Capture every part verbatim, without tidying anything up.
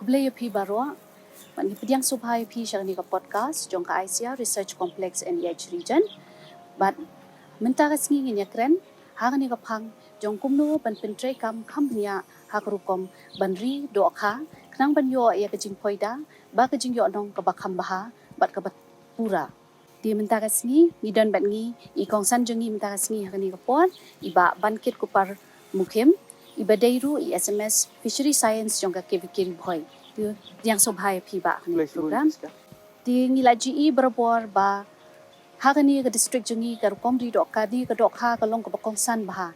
Khublei ïa phi baroh. Bad ngi pdiang sngewbha ïa phi sha kane ka podcast jong ka Asia Research Complex N E H Region. Bad mynta ka sngi ngin ïakren ha kane ka phang jong kumno ban pyntreikam kham bniah ha ka rukom ban ri dohkha khnang ban ïoh ïa ka jingphoida bad ka jingïohnong kaba kham bha bad kaba pura. Te mynta ka sngi ngi don bad ngi i kongsan jong ngi mynta ka sngi ha kane ka por, i Bah Bankit Kupar Mukhim, iba dei ruh i S M S Fishery Science jong ka K V K Ri Bhoi. Te pdiang sngewbha ïa phi Bah ha kane ka program. Te ngi la ju ïohi barabor ba ha kane ka district jong ngi ka rukom ri dohkha, ka dohkha ka long kaba kongsan bha.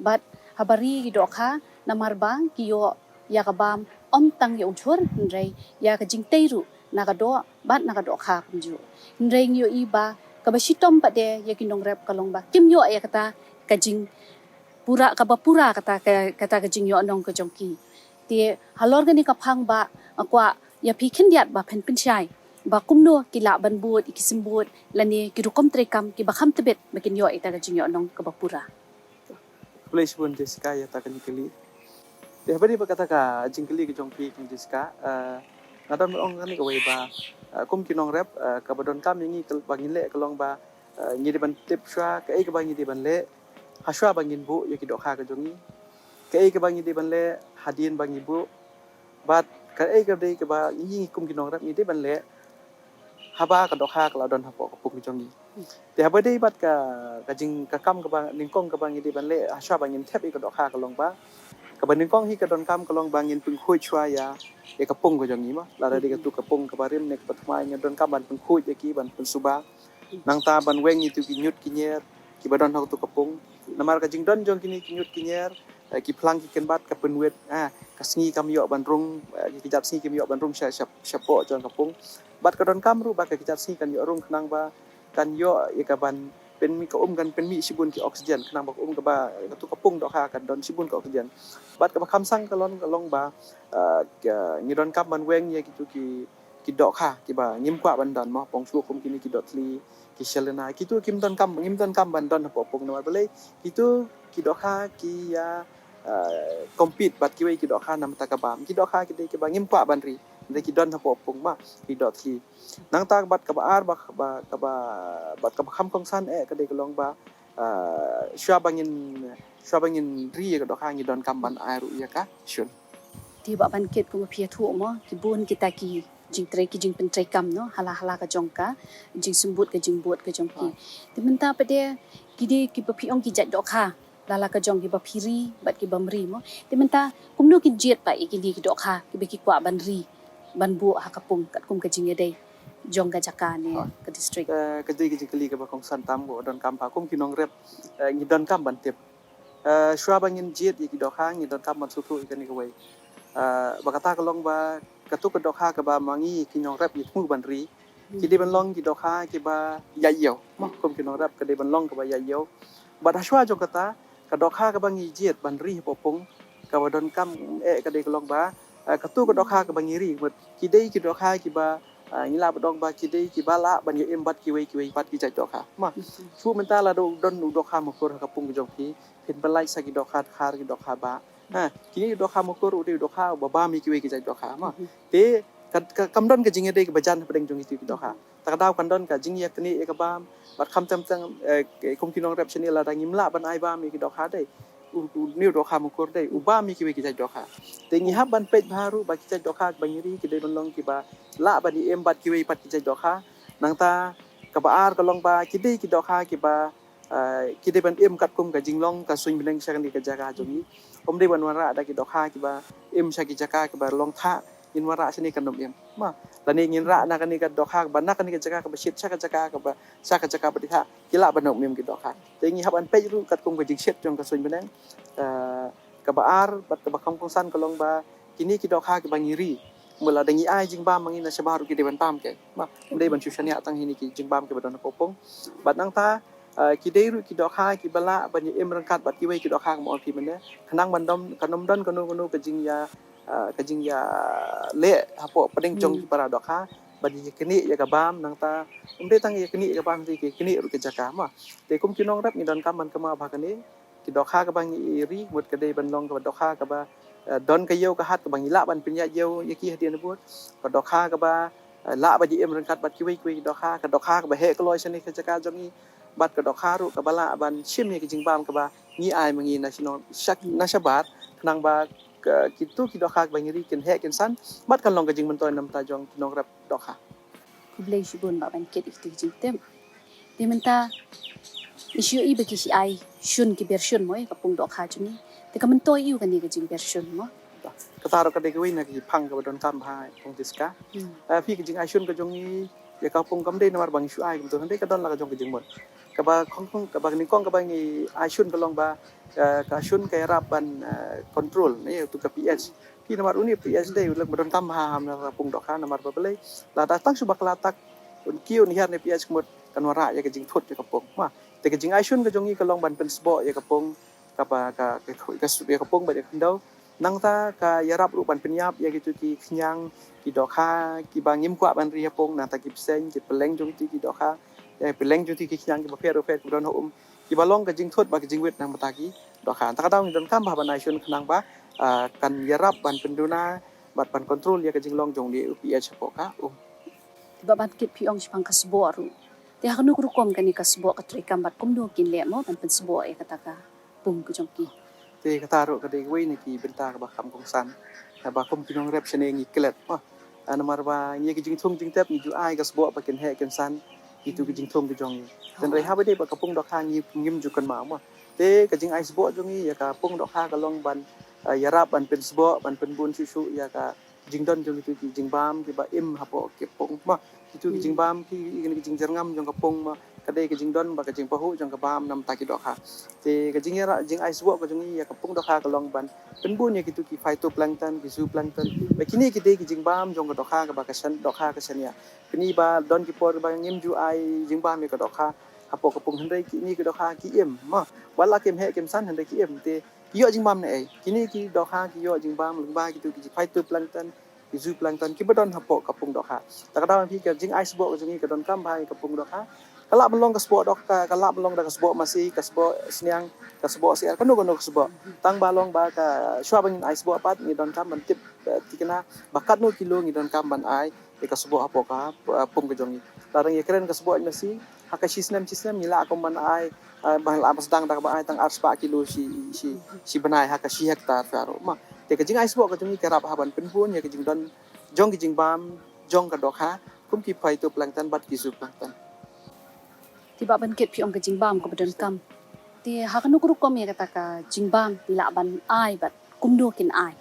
Bad haba ri ki dohkha namar ba ki ïoh ïa ka bam ym tang ïa u jhur hynrei ïa ka jingtei ruh na ka doh bad na ka dohkha kumjuh. Hynrei ngi ïohi ba kaba shitom pat de ïa ki nongrep ka long ba kim ïoh ïa kata ka jingpura, kaba pura kata ka, kata ka jingïohnong ka jong ki. Te halor kane ka phang Bah nga kwah ïa phi khyndiat ba phin pynshai ba kumno ki lah ban bud ïa ki symbud lane ki rukom treikam kiba kham tbit ba kin ïoh ïa kata ka jingïohnong kaba pura. Khublei shibun Jessica ïa kata ka jingkylli. Te haba ïadei bad kata ka jingkylli ka jong phi Jessica, eh, nga don ban ong kane kawei ba, eh, kum ki nongrep, eh, kaba donkam ïa ngi ba ngin leh ka long ba, eh, ngi dei ban tip shuwa kaei kaba ngi dei ban leh ha shuwa ba ngin buh ïa ki dohkha ka jong ngi. Kaei kaba ngi dei ban leh hadien ba ngi buh bad kaei kaba dei kaba ngi kum ki nongrep ngi dei ban leh haba ka dohkha ka la don hapoh ka pung ka jong ngi. Te haba ïadei bad ka, ka jing, ka kam kaba nyngkong kaba ngi dei ban leh ha shuwa ba ngin thep ïa ka dohkha ka long ba, kaba nyngkong hi ka donkam ka long ba ngin pynkhuid shuwa ïa, ïa ka pung ka jong ngi mo. Lada dei katu ka pung kaba rim ne kaba thymmai ngi donkam ban pynkhuid ïa ki, ban pynsuba. Nangta ban weng ïa kitu ki ñiut ki ñier kiba don ha katu ka pung. Namar ka jingdon jong kine ki ñiut ki ñier, eh, ki phlang ki kynbat ka pynwit, ah, ka sngi kam ïoh ban rung, eh, ki kjat sngi kim ïoh ban rung sha, sha, shapoh jong ka pung. Bad ka donkam ruh ba ka kjat sngi kan ïoh rung khnang ba kan ïoh ïa ka ban pynmih, ka um kan pynmih shibun ki oxygen khnang ba ka um kaba, katu ka pung dohkha kan don shibun ka oxygen. Bad kaba kham sang ka long, ka long ba, eh, ka, ngi donkam ban weng ïa kitu ki, ki dohkha kiba ngim kwah ban don mo, pong shuh kum kine ki dohthli, ki shelena, kitu kim donkam, ngim donkam ban don hapoh pung namar balei kitu ki dohkha ki ïa, eh, compete bad kiwei ki dohkha namar ka bam. Ki dohkha ki dei kiba ngim kwah ban ri, dei ki don hapoh pung mo, ki dohthli. Nangta bad kaba ar ba, ba, kaba, bad kaba kham kongsan eh ka dei ka long ba, eh, shuwa ba ngin, shuwa ba ngin ri ïa ka dohkha ngi donkam ban ai ruh ïa ka shun. Te Bah Bankit kumba phi ïathuh mo, ki bun kita ki jingtrei, ki jingpyntreikam no, hala hala ka jong ka jingsymbud, ka jingbud ka jong ki. Te mynta pat de ki dei kiba phi ong ki jait dohkha, la la ka jong kiba phi ri bad kiba ym ri mo. Te mynta kumno kin jied pat ïa kine ki dohkha kiba ki kwah ban ri, ban buh ha ka pung katkum ka jingïadei jong ka jaka ne ka district. Eh, ka dei ka jingkylli kaba kongsan tam, ko donkam pat kum ki nongrep, eh, ngi donkam ban tip. Eh, shuwa ba ngin jied ïa ki dohkha ngi donkam ban sngewthuh ïa kane kawei. Eh, ba kata ka long ba katu ka dohkha kaba ma ngi ki nongrep ngi thmu ban ri, ki dei ban long ki dohkha kiba ïaid ïew. Mo, kum ki nongrep ka dei ban long kaba ïaid ïew. Bad ha shuwa jong kata, ka dohkha kaba ngi jied ban ri hapoh pung, kaba donkam eh ka dei ka long ba, eh, katu ka dohkha kaba ngi ri, mut ki dei ki dohkha kiba, eh, ngi lah ban ong ba ki dei kiba lah ban ïa im bad kiwei kiwei pat ki jait dohkha. Mo, shu mynta la don, don u dohkha makur ha ka pung ka jong phi, phin pynlait sa ki dohkha dkhar, ki dohkha bah. Ha, kine ki dohkha makur u dei u dohkha uba bam ïa kiwei ki jait dohkha mo. Te ka, ka, kam don ka jingïadei kaba jan hapdeng jong kitu ki dohkha. Ta ka daw kan don ka jingïaknieh ïa ka bam, bad khamtam tang, eh, kum ki nongrep shane lada ngim lah ban ai bam ïa ki dohkha dei, u, u, une u dohkha makur dei u bam ïa kiwei ki jait dohkha. Te ngi hap ban peit bha ruh ba ki jait dohkha ba ngi ri ki dei ban long kiba lah ban ïa im bad kiwei pat ki jait dohkha. Nangta kaba ar ka long ba ki dei ki dohkha kiba, ah, ki dei ban im katkum ka jinglong ka suiñ bneng sha kane ka jaka jong ngi. Ym dei ban wanrah da ki dohkha kiba im sha ki jaka kiba long thah, ngin wanrah shane kan ym im. Mo, lane ngin rah na kane ka dohkha kaba na kane ka jaka kaba shit sha ka jaka kaba, sha ka jaka ba dei thah, ki lah ban ym im ki dohkha. Te ngi hap ban peit ruh katkum ka jingshit jong ka suiñ bneng. Ah, kaba ar bad kaba kham kongsan ka long ba kine ki dohkha kiba ngi ri, mut lada ngi ai jingbam ma ngi na shabar ruh ki dei ban bam ki. Mo, ym dei ban shu shaniah tang ha kine ki jingbam kiba don hapoh pung. Bad nangta, eh, ki dei ruh ki dohkha kiba lah ban ïa im ryngkat bad kiwei ki dohkha, kumba ong phi mynne. Khnang ban don, kan ym don kano kano ka jingïa, eh, ka jingïaleh hapoh pdeng jong ki para dohkha ban ïaknieh ïa ka bam. Nangta ym dei tang ïaknieh ïa ka bam, ïaknieh ruh ka jaka mo. Te kum ki nongrep ngi donkam ban kynmaw bha kane. Ki dohkha kaba ngi ri mut ka dei ban long kaba dohkha kaba, eh, don ka ïew ka hat kaba ngi lah ban pynïaid ïew ïa ki hadien bud. Ka dohkha kaba, eh, lah ba ju im ryngkat bad kiwei kiwei ki dohkha, ka dohkha kaba heh kloi shane ka jaka jong ngi. Bad ka dohkha ruh kaba lah ban shim ïa ki jingbam kaba ngi ai ma ngi na shnong shak na shabar, khnang ba ka, kito ki dohkha kaba ngi ri kin heh kin san bad kan long ka jingmyntoi na bynta jong ki nongrep dohkha. Khublei shibun Bah Bankit ïa kito ki jingtip. Te mynta ngi shu ïohi ba ki shu ai shun ki ber shun mo ïa ka pung dohkha jong ngi. Te ka myntoi aiu kane ka jingber shun mo? Kata ruh ka dei kawei na ki phang kaba donkam bha Pung Tiska. Hmm. Eh, phi ka jingai shun ka jong ngi ïa ka pung kam dei namar ba ngi shu ai kumta, hynrei ka don la ka jong ka jingmut. Kaba khong khong kaba nyngkong kaba ngi ai shun ka long ba, eh, ka shun ka ïarap ban, eh, control ne ïa utu ka pH. Phi namar une pH dei u lok ba donkam bha ha na ka pung dohkha namar ba balei lada tang shu bakla tak un kiew un hiar ne pH ka mut kan wanrah ïa ka jingthut ïa ka pung. Ma te ka jingai shun ka jong ngi ka long ban pynsboh ïa ka pung kaba ka, ka, ka, ka, ïa ka pung bad ïa ka khyndew. Nangta ka ïarap ruh ban pynïap ïa kito ki khñiang ki dohkha kiba ngim kwah ban ri ha pung, nangta ki bseiñ ki pylleng jong kito ki dohkha, ïa pylleng jong kito ki khñiang kiba pher ruh pher kiba don ha um, kiba long ka jingthut bad ka jingwit na bynta ki dohkha. Nangta ka daw ngi donkam bha ban ai shun khnang ba, ah, kan ïarap ban pynduna bad ban control ïa ka jinglong jong une u pH hapoh ka um. Te Bah Bankit phi ong shaphang ka sboh ruh. Te ha kano ka rukom kane ka sboh ka treikam bad kumno kin leh mo ban pynsboh ïa kata ka pung ka jong ki? Te kata ruh ka dei kawei na ki bynta kaba kham kongsan. Kaba kum ki nongrep shane ngi klet mo. Ah, namar ba ngi ïa ki jingthung jingtep ngi ju ai ka sboh ba kin heh kin san ïa kito ki jingthung ki jong ngi. Hynrei haba dei ba ka pung dohkha ngi ngim ju kynmaw mo. Te ka jingai sboh jong ngi ïa ka pung dohkha ka long ban, ah, ïarap ban pynsboh ban pynbun shuh shuh ïa ka jingdon jong kito ki jingbam kiba im hapoh ka pung mo. Kito ki jingbam ki, ki, ki jingjyrngam jong ka pung mo. Ka dei ka jingdon bad ka jingpahuh jong ka bam na bynta ki dohkha. Te ka jingïarap jingai sboh ka jong ngi ïa ka pung dohkha ka long ban pynbun ïa kito ki phytoplankton, ki zooplankton. Ba kine ki dei ki jingbam jong ka dohkha kaba ka shan, dohkha ka shaniah. Kine ba don ki por ba ngim ju ai jingbam ïa ka dohkha hapoh ka pung, hynrei kine ki dohkha ki im mo. Wat la kim heh kim san hynrei ki im. Te ki ïoh jingbam na ei? Kine ki dohkha ki ïoh jingbam lyngba kito ki phytoplankton, ki zooplankton kiba don hapoh ka pung dohkha. Ta ka daw phi ka jingai sboh ka jong ngi ka donkam bha ïa ka pung dohkha. Ka lah ban long ka sboh dohkha, ka lah ban long da ka sboh masi, ka sboh sniang, ka sboh syiar, kano kano ka sboh. Tang ba long ba ka shuwa ba ngin ai sboh pat ngi donkam ban tip, eh, thikna ba katno kilo ngi donkam ban ai ïa ka sboh hapoh ka, eh, pung ka jong ngi. Lada ngi kren ka sboh masi, ha ka shi snem shi snem ngi lah kum ban ai, eh, ban lah ban sdang da kaba ai tang ar spah kilo shi, shi, shi bnai ha ka shi hektar shuwa ruh mo. Te ka jingai sboh ka jong ngi ka ïarap ha ban pynbun ïa ka jingdon jong ki jingbam jong ka dohkha kum ki phytoplankton bad ki zooplankton. Te Bah Bankit phi ong ka jingbam kaba donkam. Te ha kano ka rukom ïa kata ka jingbam phi lah ban ai bad kumno kin ai?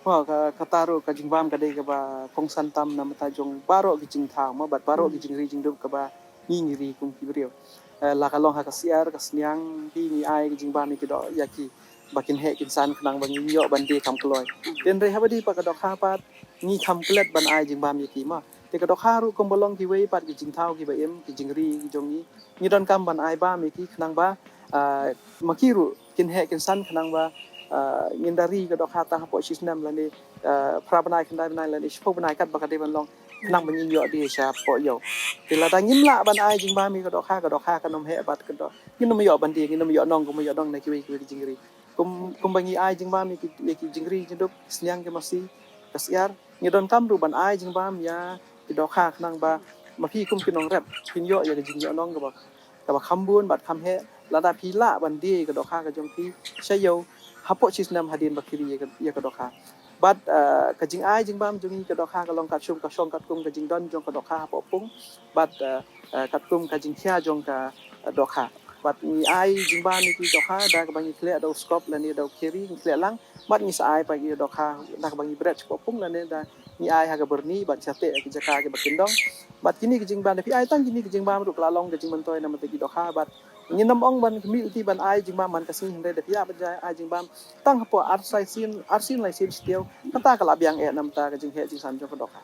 Mo, ka, kata ruh ka jingbam ka dei kaba kongsan tam na bynta jong baroh ki jingthaw mo bad baroh ki jingri jingdup kaba ngi ngi ri kum ki briew. Eh, la ka long ha ka syiar ka sniang, phi ngi ai ka jingbam ïa ki doh ïa ki ba kin heh kin san khnang ba ngin ïoh ban die kham kloi. Hynrei haba dei pat ka dohkha pat ngi kham klet ban ai jingbam ïa ki mo. Te ka dohkha ruh kumba long kiwei pat ki jingthaw kiba im, ki jingri ki jong ngi, ngi donkam ban ai bam ïa ki khnang ba, ah, ma ki ruh kin heh kin san khnang ba, ah, ngin da ri ka dohkha tang hapoh shi snem lane, ah, phra bnai khyndai bnai lane shiphew bnai katba ka dei ban long khnang ba ngin ïoh die shapoh ïew. Te lada ngim lah ban ai jingbam ïa ka dohkha, ka dohkha kan ym heh bad ka doh, ngin ym ïoh ban die, ngin ym ïoh nong, ngin ym ïoh nong na kiwei kiwei ki jingri. Kum, kumba ngi ai jingbam ïa ki, ïa ki jingri jingdup, sniang ki masi, ka syiar, ngi donkam ruh ban ai jingbam ïa ki dohkha khnang ba ma phi kum ki nongrep phin ïoh ïa ka jingïohnong kaba, kaba kham bun bad kham heh. Lada phi lah ban die ïa ka dohkha ka jong phi sha ïew hapoh shi snem hadien ba phi ri ïa ka, ïa ka dohkha. Bad, eh, ka jingai jingbam jong ngi ka dohkha ka long kat shong ka shong katkum ka jingdon jong ka dohkha hapoh pung. Bad, eh, eh, katkum ka jingkhia jong ka, eh, dohkha. Bad ngi ai jingbam ïa ki dohkha da kaba ngi khleh da u skop lane da u kheri ngi khleh lang. Bad ngi sa ai pat ïa dohkha da kaba ngi bret shapoh pung lane da ngi ai ha ka byrni bad shatei ha ki jaka kiba kyndong. Bad kine ki jingbam da phi ai tang kine ki jingbam ruh ka la long ka jingmyntoi na bynta ki dohkha bad ngin ym ong ban khmih lynti ban ai jingbam man ka sngi hynrei da phi ïa ban ai jingbam tang hapoh ar sien, ar sien lai sien shi taïew kata ka la biang eh na bynta ka jingheh jingsan jong ka dohkha.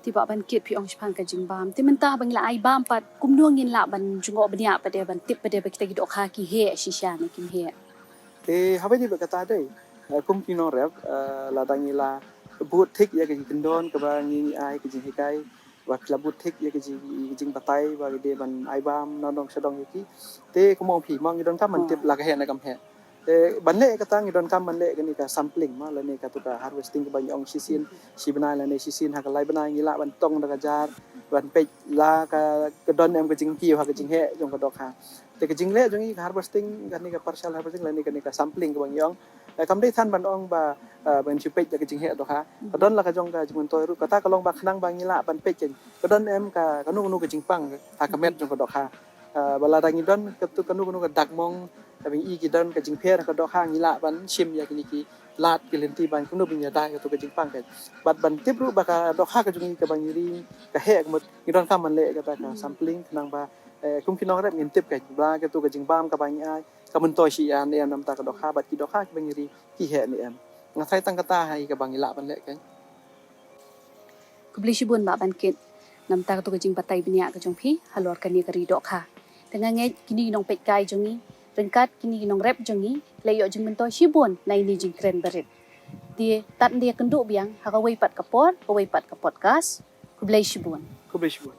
Te Bah Bankit phi ong shaphang ka jingbam. Te mynta ba ngi la ai bam pat kumno ngin lah ban jngoh bniah pat de ban tip pat de ba kita ki dohkha ki heh shisha ne kim heh? Te haba ïadei bad kata dei, eh, kum ki nongrep, eh, lada ngi la bud thik ïa ka jingkyndon kaba ngi, ngi ai ka jinghikai, ba ki la bud thik ïa ka jing, ka jingbatai ba ki dei ban ai bam na dong sha dong ïa ki. Te kumno phi, ma ngi donkam ban tip la ka heh ne kam heh. Te ban leh kata ngi donkam ban leh kane ka sampling ma lane katu ka harvesting kaba ngi ong shisien shi bnai lane shisien ha ka lai bnai ngi lah ban tong da ka jar ban peit la ka, ka don em ka jingkiew ha ka jingheh jong ka dohkha. Te ka jingleh jong ngi ka harvesting kane ka partial harvesting lane kane ka sampling kaba ngi ong. Eh, kam dei than ban ong ba, eh, ban shu peit da ka jingheh dohkha. Ka don la ka jong ka jingmyntoi ruh kata ka long ba khnang ba ngi lah ban peit ka don em ka kano kano ka jingpang ha ka met jong ka dohkha. Ah, ba lada ngi don katu kano kano ka dak mong, kaba ngi i ki don ka jingpher ka dohkha ngi lah ban shim ïa kine ki lad ki lynti ban kumno ban ïada ïa katu ka jingpang ka. Bad ban tip ruh ba ka dohkha ka jong ngi kaba ngi ri ka heh ka mut ngi donkam ban leh kata ka sampling khnang ba, eh, kum ki nongrep ngin tip ka ba katu ka jingbam kaba ngi ai ka myntoi shi ïa ne em namta ka dohkha bad ki dohkha kiba ngi ri ki heh ne em. Nga tharai tang kata hi kaba ngi lah ban leh ka. Khublei shibun Bah Bankit namta katu ka jingbatai bniah ka jong phi halor kane ka ri dohkha. Te nga ngeit kine ki nongpeitkai jong ngi ryngkat kine ki nongrep jong ngi la ïoh jingmyntoi shibun na ine i jingkren barit. Te tad nda ïakynduh biang ha kawei pat ka por, kawei pat ka podcast. Khublei shibun. Khublei shibun.